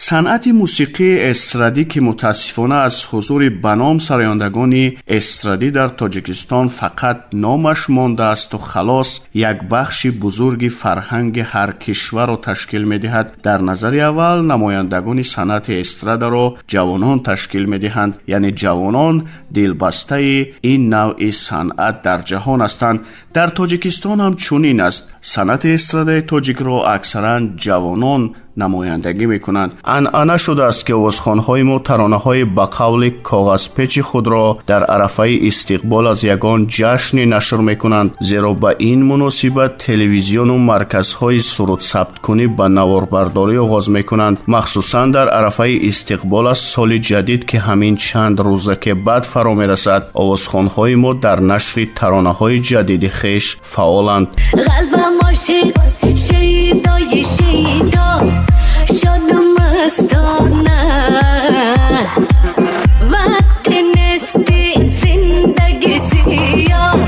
Санъати мусиқии эстрадӣ, ки мутаассифона аз ҳузури ба ном сарояндагони эстрадӣ дар Тоҷикистон фақат номаш мондаасту халос, як бахши бузурги фарҳанги ҳар кишварро ташкил медиҳад. Дар назари аввал намояндагони санъати эстрадаро ҷавонон ташкил медиҳанд, яъне ҷавонон дилбастаи ин навъи санъат дар ҷаҳон ҳастанд. Дар Тоҷикистон ҳам чунин аст. Санъати эстрадаи тоҷикро аксаран ҷавонон намояндагӣ мекунанд. Анъана шудааст, ки овозхонҳои мо таронаҳои ба қавли коғазпечи худро дар арафаи истиқбол аз ягон ҷашне нашр мекунанд, зеро ба ин муносибат телевизиону марказҳои сурудсабткунӣ ба наворбардорӣ оғоз мекунанд. Махсусан дар арафаи истиқбол аз соли ҷадид, ки ҳамин чанд рӯза ки баъд фаро мерасад, овозхонҳои мо дар нашри таронаҳои ҷадиди хеш фаъоланд. قلبم عاشق شیدای شیدا شد مستانه وقت نیستی زندگی سیاه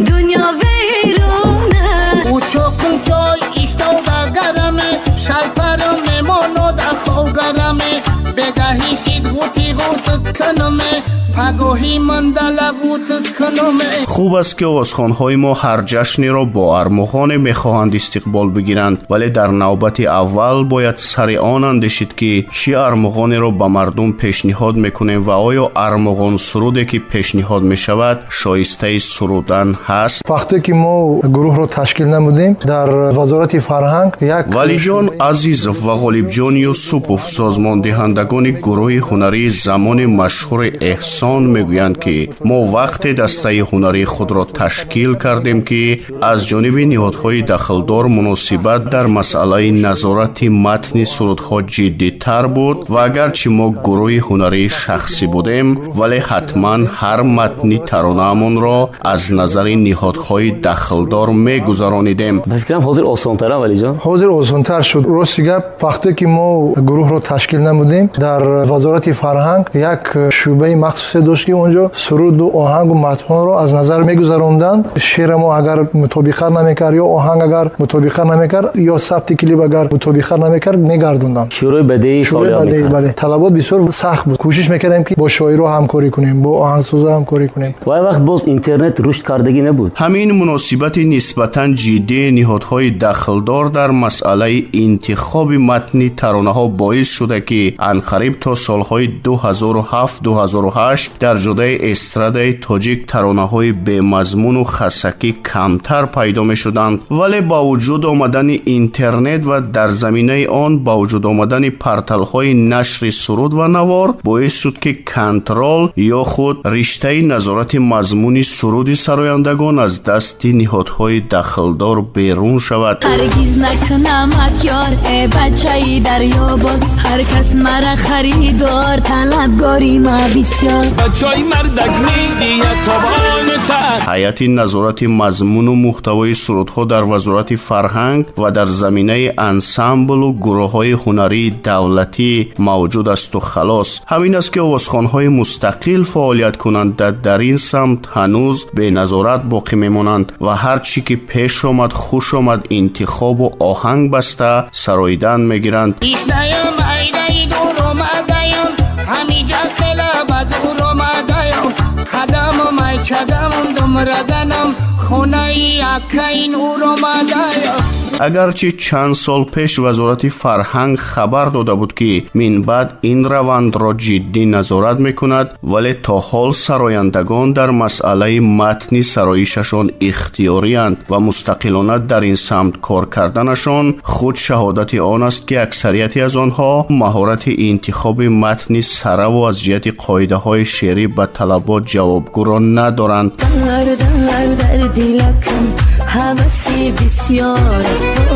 دنیا ویرونه. Учоқум чой иштода гараме, шалпарам мемонода хогараме, бегаҳи шид ғути ғутут кунаме, пагоҳи мандала ғутут кунаме. Хуб аст, ки овозхонҳои мо ҳар ҷашнеро бо армуғоне мехоҳанд истиқбол бигиранд, вале дар навбати аввал бояд сари он андешид, ки чӣ армуғонеро ба мардум пешниҳод мекунем ва оё армуғон суруде, ки пешниҳод мешавад, шоистаи сурудан ҳаст. Вақте ки мо гурӯҳро ташкил намудем, дар Вазорати фарҳанг як Валиҷон Азизов ва Ғолибҷон Юсупов, созмондиҳандагони гурӯҳи ҳунарии замони машҳури «Эҳсон», мегӯянд, ки мо вақте дастаи ҳунарии худро ташкил кардем, ки аз ҷониби ниҳодҳои дахлдор муносибат дар масъалаи назорати матни сурудҳо ҷиддитар буд ва агарчи мо гурӯҳи ҳунарии шахсӣ будем, вале ҳатман ҳар матни таронаамонро аз назари ниҳодҳои дахлдор мегузаронидем. Ба фикрам, ҳозир осонтарам, Валиҷон. Ҳозир осонтар шуд. Рости гап, вақте ки мо гурӯҳро ташкил намудем, дар Вазорати фарҳанг як шӯъбаи махсусе дошт, ки он ҷо суруду оҳангу матнҳоро аз назар мегузаронданд. Шеъра мо агар мутобиқат намекард ё оҳанг агар мутобиқат намекард ё сабти клип агар мутобиқат намекард, мегардонданд. Шӯрои бадеӣ Шӯрои фаъолият бадеӣ мекард. Бале, талабот бисёр сахт буд. Кӯшиш мекардем, ки бо шоиро ҳамкорӣ кунем, бо оҳангсозо ҳамкорӣ кунем. Ва он вақт боз интернет рушд кардагӣ набуд. Ҳамин муносибати нисбатан ҷиддии ниҳодҳои дахлдор дар масъалаи интихоби матни таронаҳо боис шуда, ки анқариб то солҳои 2007-2008 дар ҷодаи эстрадаи тоҷик таронаҳои бемазмуну хасакӣ камтар пайдо мешуданд. Вале ба вуҷуд омадани интернет ва дар заминаи он ба вуҷуд омадани порталҳои нашри суруд ва навор боис шуд, ки контрол ё худ риштаи назорати мазмуни суруди сарояндагон аз дасти ниҳодҳои дахлдор берун шавад. Ҳаргиз накунамат ёр, э бачаи дарёбод, ҳар кас мара харидор, талабгори ма бисёр. Бачаи мардак медиҳад тобони тар. Ҳайати назорати мазмуну муҳтавои сурудҳо дар Вазорати фарҳанг ва дар заминаи ансамблу гурӯҳҳои ҳунарии давлатӣ мавҷуд асту халос. Ҳамин аст, ки овозхонҳои мустақил фаъолияткунанда дар ин самт ҳанӯз беназорат боқӣ мемонанд ва ҳар чӣ ки пеш омад, хуш омад, интихобу оҳанг баста сароидан мегиранд. Иштаям айдаи дур омадаям, ҳамиҷа хела ба зур омадаям, қадамам айчадамам думразанам, хонаи акаи нур омадаям. Агарчи чанд сол пеш Вазорати фарҳанг хабар дода буд, ки минбаъд ин равандро ҷиддӣ назорат мекунад, вале то ҳол сарояндагон дар масъалаи матни сароишашон ихтиёриянд ва мустақилона дар ин самт кор карданашон худ шаҳодати он аст, ки аксарияти аз онҳо маҳорати интихоби матни сараву аз ҷиҳати қоидаҳои шеърӣ ба талабот ҷавобгӯро надоранд. Дар дар дар дилакам ҳаваси бисёр,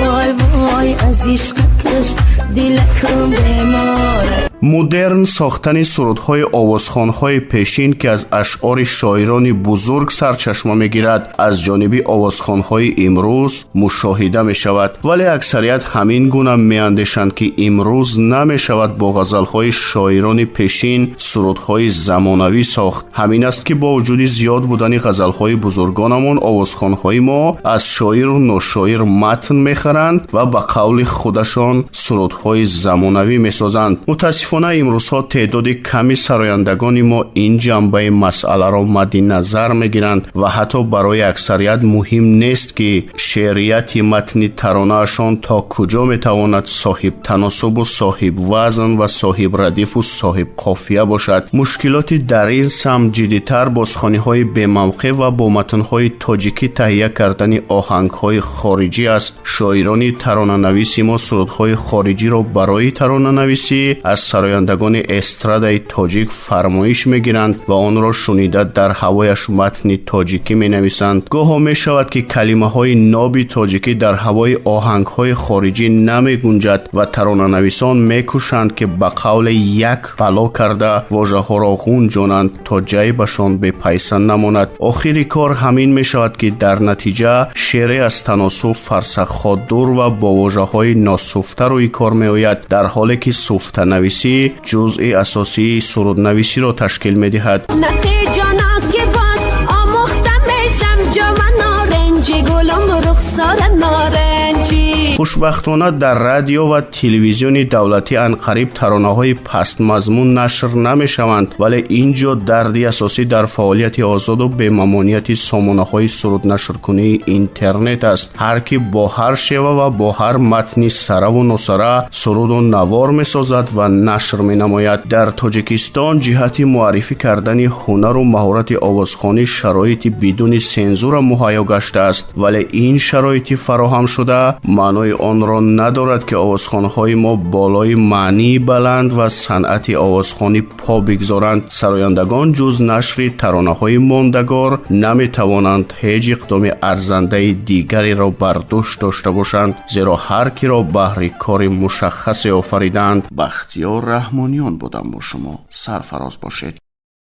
вой вой, аз ишқакаш дилакам бемор. Модерн сохтани сурудҳои овозхонҳои пешин, ки аз ашъори шоирони бузург сарчашма мегирад, аз ҷониби овозхонҳои имрӯз мушоҳида мешавад. Вале аксарият ҳамин гуна меандешанд, ки имрӯз намешавад бо ғазалҳои шоирони пешин сурудҳои замонавӣ сохт. Ҳамин аст, ки бо вуҷуди зиёд будани ғазалҳои бузургонамон, овозхонҳои мо аз шоиру ношоир матн мехаранд ва ба қавли худашон сурудҳои замонавӣ месозанд. Мутаассифона, имрӯзҳо теъдоди ками сарояндагони мо ин ҷанбаи масъаларо мадди назар мегиранд ва ҳатто барои аксарият муҳим нест, ки шеърияти матни таронаашон то куҷо метавонад соҳибтаносубу соҳибвазн ва соҳибрадифу соҳибқофия бошад. Мушкилоти дар ин самт ҷиддитар бозхониҳои бемавқеъ ва бо матнҳои тоҷикӣ таҳия кардани оҳангҳои хориҷӣ аст. Шоирони таронанависи мо сурудҳои хориҷиро барои таронанависӣ аз сарояндагони эстрадаи тоҷик фармоиш мегиранд ва онро шунида, дар ҳавояш матни тоҷикӣ менависанд. Гоҳо мешавад, ки калимаҳои ноби тоҷикӣ дар ҳавои оҳангҳои хориҷӣ намегунҷад ва таронанависон мекӯшанд, ки ба қавле як бало карда вожаҳоро ғунҷонанд, то ҷайбашон бепайса намонад. Охири кор ҳамин мешавад, ки дар натиҷа шеъре аз таносуб фарсахҳо дур ва бо вожаҳои носуфта рӯи кор меояд, дар ҳоле ки суфтанависӣ ҷузъи асосии суруднависиро ташкил медиҳад. Натиҷона ки боз омӯхта мешам, ҷома норинҷи, гулум рухсора норинҷӣ. Хушбахтона, дар радио ва телевизиони давлатӣ анқариб таронаҳои пастмазмун нашр намешаванд. Вале ин ҷо дарди асосӣ дар фаъолияти озоду бемамонияти сомонаҳои суруднашркунии интернет аст. Ҳар ки бо ҳар шева ва бо ҳар матни сараву носара суруду навор месозад ва нашр менамояд. Дар Тоҷикистон ҷиҳати муаррифӣ кардани ҳунару маҳорати овозхонӣ шароити бидуни сензура муҳайё гаштааст. Вале ин шароити фароҳамшуда маънои онро надорад, ки овозхонҳои мо болои маънии баланд ва санъати овозхонӣ по бигзоранд. Сарояндагон ҷуз нашри таронаҳои мондагор наметавонанд ҳеҷ иқдоми арзандаи дигареро бар дӯш дошта бошанд, зеро ҳар киро баҳри кори мушаххасе офаридаанд. Бахтиёр Раҳмониён будам бо шумо. Сарфароз бошед.